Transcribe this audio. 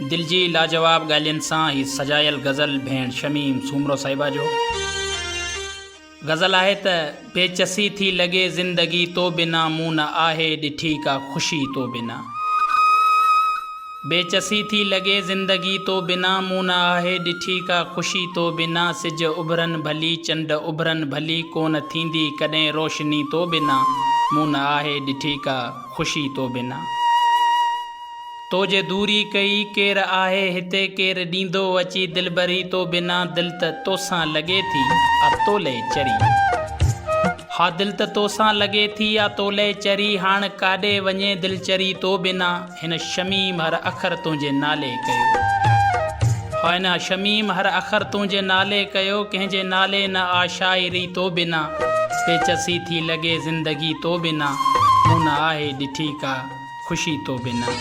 دل جي لاجواب ڳالهين سان هي سجايل غزل ڀيڻ شميم سومرو صاحبه جو غزل آهي ته بي چسي ٿي لڳي زندگي تو بنا مون نه آهي ڏٺي ڪا خوشي تو بنا بي چسي ٿي لڳي زندگي تو بنا مون نه آهي ڏٺي ڪا خوشي تو بنا سج اڀرن ڀلي چنڊ اڀرن ڀلي ڪونه ٿيندي ڪڏهن روشني تو بنا مون نه آهي ڏٺي ڪا خوشي تو بنا. تو جي دوري ڪئي ڪير آهي هتي ڪير ڏيندو اچي دلبري تو بنا دل ته توسان لڳي ٿي آ تولئي چري ها دل ته توسان لڳي ٿي آ تولئي چري هاڻ ڪاڏي وڃي دل چري تو بنا هن شميم هر اکر تنهنجي نالي ڪيو ها هن شميم هر اکر تنهنجي نالي ڪيو ڪنهن جي نالي نه آ شاعري تو بنا بيچسي ٿي لڳي زندگي تو بنا مون نه آهي ڏٺي ڪا خوشي تو بنا.